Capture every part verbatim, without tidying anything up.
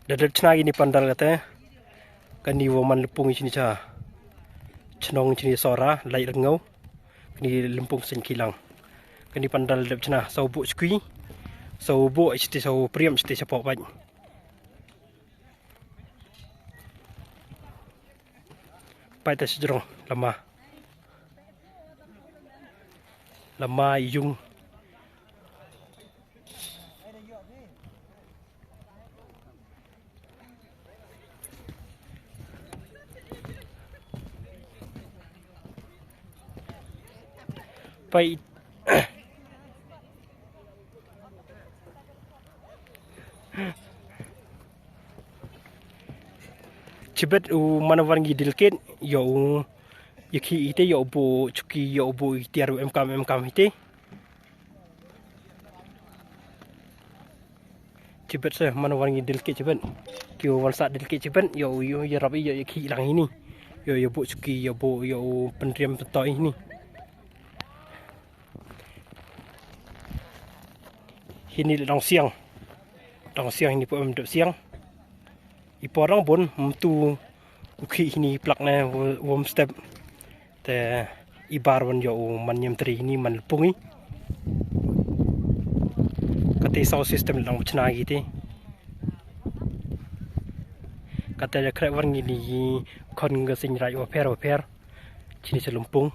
Da dep chna kini pandal kata. Kani wa man lympung chini cha. Chnong chini Sora, Laitryngew. Kani lympung seng kilang. Kani pandal dep chna, saw bu chkui. Saw bu chiti saw priam chiti saw pok bait. Pait ta sejrong lama. Lama yung. Pait. Chibet u manawan ngi dilkit, yo u yaki ite, yo bu chuki, yo bu itiar em kam em kam ite. Chibet se manawan ngi dilkit chibet. Ki wan sa dilkit chibet, yo yo ya rabi yo yaki lang ini. Yo yo bu chuki, yo bu yo pendriam peto ini. Hini le dong siang. Dong siang hini pu em dep siang. I porang bon mtu u khi hini plak ne wom step. Te i bar wan yo u man nyem tri hini man pungi. Kati sound system le dong chna gi ti. Kati le krek wan ngi ni khon ga sing rai wa pher wa pher. Chini se lumpung.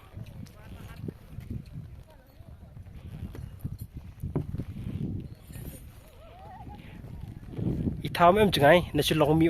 I tham em jngai na Shillong mi